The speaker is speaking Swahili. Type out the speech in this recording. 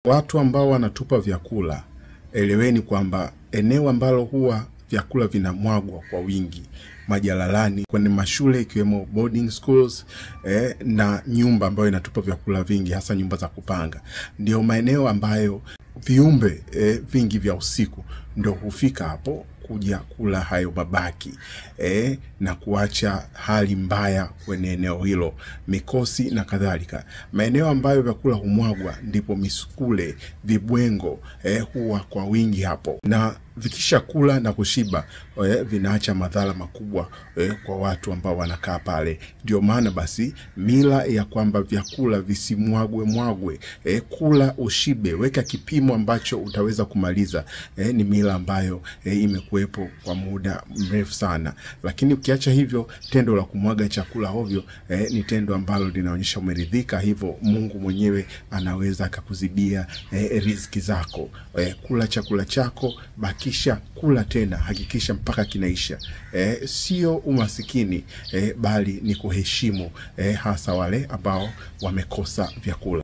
Watu ambao wanatupa vyakula, eleweni kwamba eneo ambalo huwa vyakula vinamwagwa kwa wingi majalalani, kwenye mashule ikiwemo boarding schools, na nyumba ambayo inatupa vyakula vingi, hasa nyumba za kupanga, ndio maeneo ambayo viumbe vingi vya usiku ndio hufika hapo kuja kula hayo mabaki na kuacha hali mbaya kwenye eneo hilo, mikosi na kadhalika. Maeneo ambayo vyakula humwagwa ndipo misukule, vibwengo huwa kwa wingi hapo, na vikisha kula na kushiba vinaacha madhara makubwa kwa watu ambao wanakaa pale. Ndio maana basi mila ya kwamba vyakula visimwagwe mwagwe, kula ushibe, weka kipimo ambacho utaweza kumaliza, ni mila ambayo imekuwepo kwa muda mrefu sana. Lakini ukiacha hivyo, tendo la kumwaga chakula ovyo ni tendo ambalo linaonyesha umeridhika, hivyo Mungu mwenyewe anaweza akakuzibia riziki zako. Kula chakula chako, bakisha kula tena, hakikisha mpaka kinaisha. Sio umasikini, bali ni kuheshimu, hasa wale ambao wamekosa vyakula.